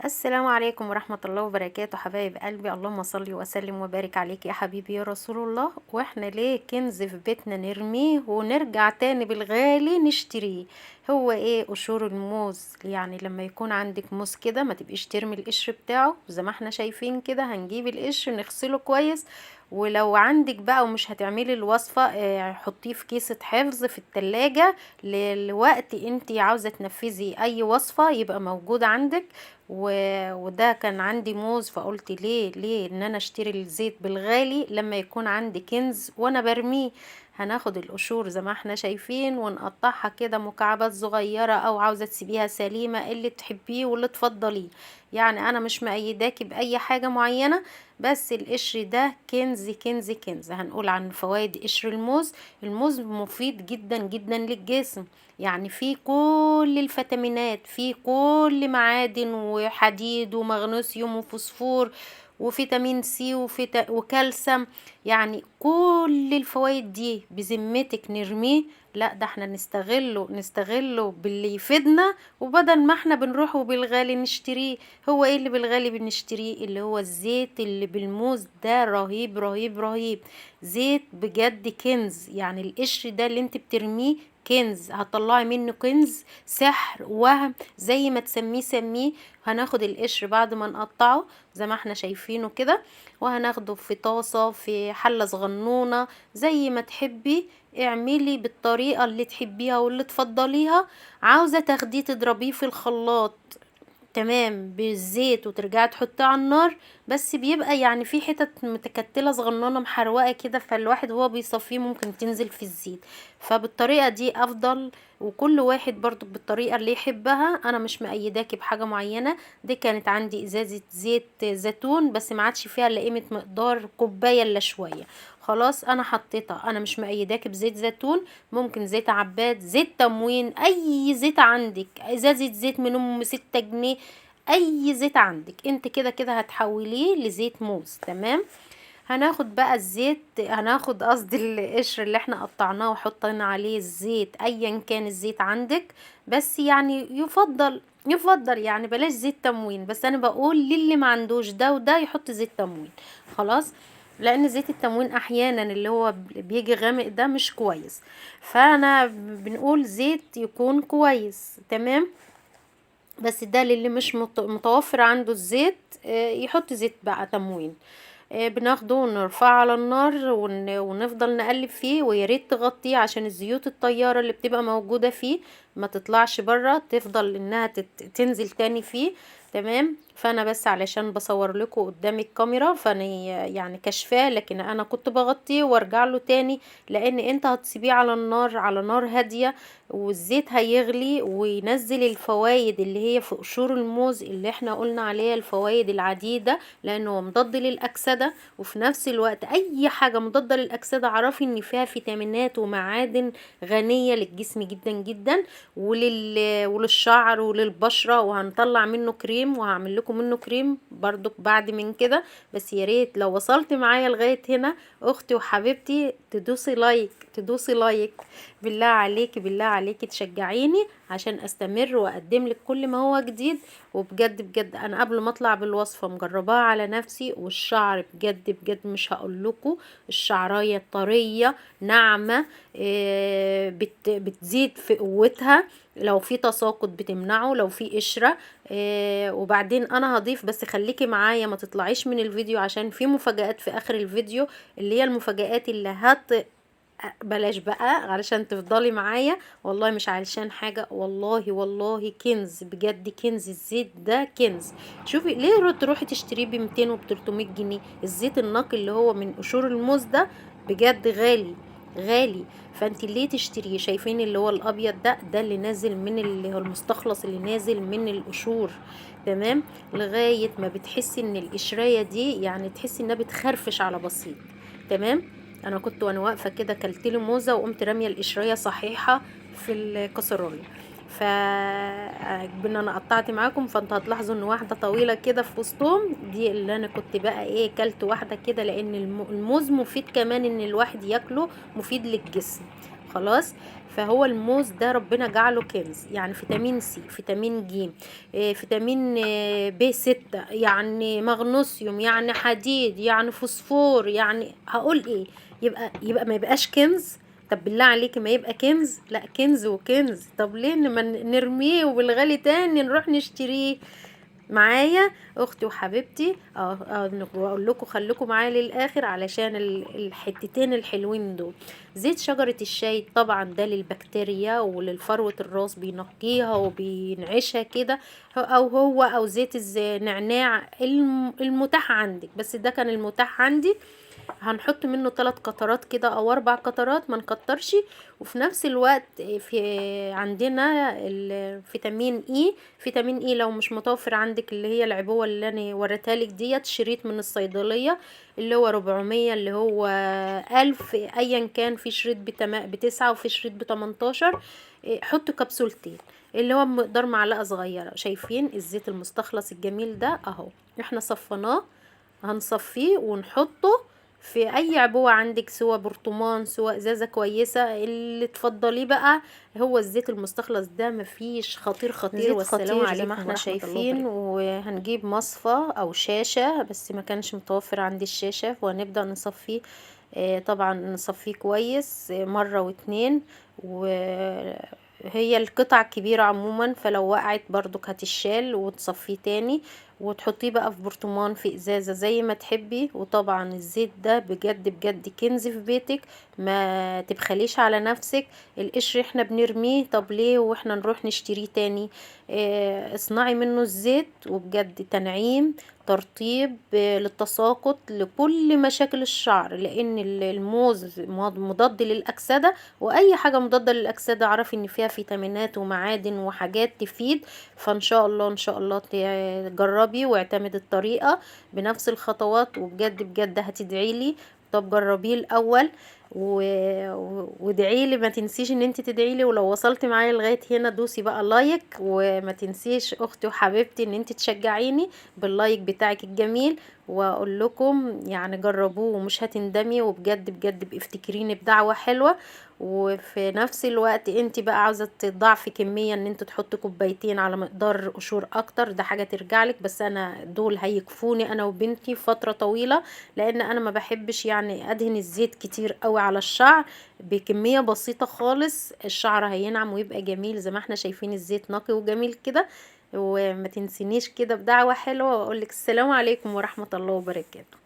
السلام عليكم ورحمة الله وبركاته حبايب قلبي، اللهم صل وسلم وبارك عليك يا حبيبي يا رسول الله. واحنا ليه كنز في بيتنا نرميه ونرجع تاني بالغالي نشتريه؟ هو ايه قشور الموز؟ يعني لما يكون عندك موز كده ما تبقيش ترمي القشر بتاعه، زي ما احنا شايفين كده هنجيب القشر نغسله كويس، ولو عندك بقى ومش هتعملي الوصفة حطيه في كيسة حفظ في التلاجة لوقت انتي عاوزة تنفذي اي وصفة يبقى موجود عندك. وده كان عندي موز، فقلت ليه ان انا اشتري الزيت بالغالي لما يكون عندي كنز وانا برميه. هناخد القشور زي ما احنا شايفين ونقطعها كده مكعبات صغيرة، او عاوزة تسيبيها سليمة، اللي تحبيه واللي تفضليه. يعني انا مش مأيداكي باي حاجة معينة، بس القشر ده كنز كنز كنز. هنقول عن فوائد قشر الموز. الموز مفيد جدا جدا للجسم، يعني فيه كل الفيتامينات، فيه كل معادن وحديد ومغنيسيوم وفوسفور وفيتامين سي وكالسيوم، يعني كل الفوائد دي بذمتك نرميه؟ لا، ده احنا نستغله باللي يفيدنا، وبدل ما احنا بنروح وبالغالي نشتريه. هو ايه اللي بالغالي بنشتريه؟ اللي هو الزيت اللي بالموز ده، رهيب رهيب رهيب، زيت بجد كنز. يعني القشر ده اللي انت بترميه كنز، هتطلعي منه كنز، سحر، وهم، زي ما تسميه سميه. هناخد القشر بعد ما نقطعه زي ما احنا شايفينه كده، وهناخده في طاسة، في حلة صغنونة، زي ما تحبي اعملي بالطريقة اللي تحبيها واللي تفضليها. عاوزة تاخديه تضربيه في الخلاط، تمام، بالزيت وترجعي تحطيه على النار، بس بيبقى يعني في حتت متكتلة صغننة محروقة كده، فالواحد وهو بيصفيه ممكن تنزل في الزيت. فبالطريقة دي افضل، وكل واحد برضو بالطريقة اللي يحبها. انا مش مأيداكي بحاجة معينة. دي كانت عندي ازازة زيت زيتون بس ما عادش فيها الا قيمة مقدار كوباية الا شوية، خلاص انا حطيتها. انا مش مأيداكي بزيت زيتون، ممكن زيت عباد، زيت تموين، اي زيت عندك، ازازة زيت من ام 6 جنيه، اي زيت عندك انت كده كده هتحوليه لزيت موز. تمام. هناخد بقى الزيت، هناخد قصدي القشر اللي احنا قطعناه وحطينا عليه الزيت، ايا كان الزيت عندك، بس يعني يفضل يعني بلاش زيت تموين، بس انا بقول للي ما عندوش ده وده يحط زيت تموين، خلاص، لان زيت التموين احيانا اللي هو بيجي غامق ده مش كويس، فانا بنقول زيت يكون كويس. تمام. بس ده للي مش متوفر عنده الزيت، يحط زيت بقى تموين. بناخده ونرفعه على النار ونفضل نقلب فيه، ويا ريت تغطيه عشان الزيوت الطيارة اللي بتبقى موجودة فيه ما تطلعش بره، تفضل انها تنزل تاني فيه. تمام. فانا بس علشان بصور لكم قدام الكاميرا فانا يعني كشفاه، لكن انا كنت بغطيه وارجع له تاني، لان انت هتسيبيه على النار، على نار هادية، والزيت هيغلي وينزل الفوايد اللي هي في قشور الموز اللي احنا قلنا عليها، الفوايد العديدة، لانه مضاد للاكسدة، وفي نفس الوقت اي حاجة مضادة للاكسدة عرفي ان فيها فيتامينات ومعادن غنية للجسم جدا جدا، وللشعر وللبشرة. وهنطلع منه كريم، وهعمل لكم منه كريم برضو بعد من كده. بس يا ريت لو وصلت معايا لغاية هنا اختي وحبيبتي تدوسي like، تدوسي like، بالله عليكي، بالله عليكي تشجعيني عشان استمر واقدم لك كل ما هو جديد. وبجد بجد انا قبل ما اطلع بالوصفة مجرباها على نفسي، والشعر بجد بجد مش هقول لكم، الشعراية الطرية ناعمة، بتزيد في قوتها، لو في تساقط بتمنعه، لو في قشرة. وبعدين انا هضيف، بس خليكي معايا ما تطلعيش من الفيديو عشان في مفاجآت في اخر الفيديو، اللي هي المفاجآت اللي بلاش بقى علشان تفضلي معايا، والله مش علشان حاجة، والله والله كنز بجد، كنز الزيت ده كنز. شوفي ليه تروحي تشتريه بميتين وبتلتمية جنيه؟ الزيت النقي اللي هو من قشور الموز ده بجد غالي غالي، فانت ليه تشتريه؟ شايفين اللي هو الابيض ده، ده اللي نازل من اللي هو المستخلص اللي نازل من القشور. تمام. لغاية ما بتحسي ان القشرية دي يعني تحسي انها بتخرفش على بسيط. تمام. انا كنت وانا واقفة كده كلت لي موزة وقمت راميه القشريه صحيحه في الكسرونه، ف بان انا قطعت معاكم، فانتوا هتلاحظوا ان واحدة طويلة كده في وسطهم دي اللي انا كنت بقى ايه كلت واحدة كده، لان الموز مفيد كمان ان الواحد ياكله، مفيد للجسم. خلاص. فهو الموز ده ربنا جعله كنز، يعني فيتامين سي، فيتامين ج، فيتامين ب 6، يعني مغنيسيوم، يعني حديد، يعني فوسفور، يعني هقول ايه، يبقى ما يبقاش كنز؟ طب بالله عليكي ما يبقى كنز؟ لا، كنز وكنز. طب ليه ما نرميه وبالغالي تاني نروح نشتريه؟ معايا اختي وحبيبتي، واقول لكم خليكم معايا للاخر علشان الحتتين الحلوين دول. زيت شجرة الشاي طبعا ده للبكتيريا وللفروة الراس، بينقيها وبينعشها كده، او هو او زيت النعناع المتاح عندك، بس ده كان المتاح عندي. هنحط منه 3 قطرات كده او 4 قطرات، ما نكترش. وفي نفس الوقت في عندنا الفيتامين اي، فيتامين اي لو مش متوفر عندك اللي هي العبوة اللي انا وريتها لك ديت، شريط من الصيدلية اللي هو 400 اللي هو 1000 ايا كان، في شريط ب9 وفي شريط ب18، حطوا كبسولتين اللي هو بمقدار معلقة صغيرة. شايفين الزيت المستخلص الجميل ده اهو، احنا صفيناه، هنصفيه ونحطه في اي عبوة عندك، سواء برطمان سواء ازازة كويسة اللي تفضليه بقى. هو الزيت المستخلص ده مفيش خطير خطير. زيت والسلام خطير زي ما عليكم احنا ورحمة الله شايفين. وبركاته. وهنجيب مصفى او شاشة، بس ما كانش متوفر عندي الشاشة، وهنبدأ نصفيه. طبعا نصفيه كويس، مرة واتنين، وهي القطع كبيرة عموما، فلو وقعت برضك هتشال وتصفيه تاني، وتحطيه بقى في برطمان في ازازة زي ما تحبي. وطبعا الزيت ده بجد بجد كنز في بيتك، ما تبخليش على نفسك. القشر احنا بنرميه، طب ليه واحنا نروح نشتريه تاني؟ اصنعي منه الزيت، وبجد تنعيم، ترطيب، للتساقط، لكل مشاكل الشعر، لان الموز مضاد للاكسده، واي حاجه مضاده للاكسده اعرفي ان فيها فيتامينات ومعادن وحاجات تفيد. فان شاء الله ان شاء الله تجربي واعتمدي الطريقه بنفس الخطوات، وبجد بجد هتدعي لي. طب جربيه الاول وادعي لي، ما تنسيش ان انت تدعي لي. ولو وصلت معايا لغايه هنا دوسي بقى like، وما تنسيش اختي وحبيبتي ان انت تشجعيني بال like بتاعك الجميل. واقول لكم جربوه ومش هتندمي، وبجد بجد افتكريني بدعوه حلوه. وفي نفس الوقت انت بقى عاوزه تضاعفي كميه، ان انت تحطي كوبايتين على مقدار قشور اكتر، ده حاجه ترجع لك، بس انا دول هيكفوني انا وبنتي فتره طويله، لان انا ما بحبش ادهن الزيت كتير قوي على الشعر، بكميه بسيطه خالص الشعر هينعم ويبقى جميل زي ما احنا شايفين الزيت نقي وجميل كده. وما تنسينيش كده بدعوه حلوه، واقول لك السلام عليكم ورحمه الله وبركاته.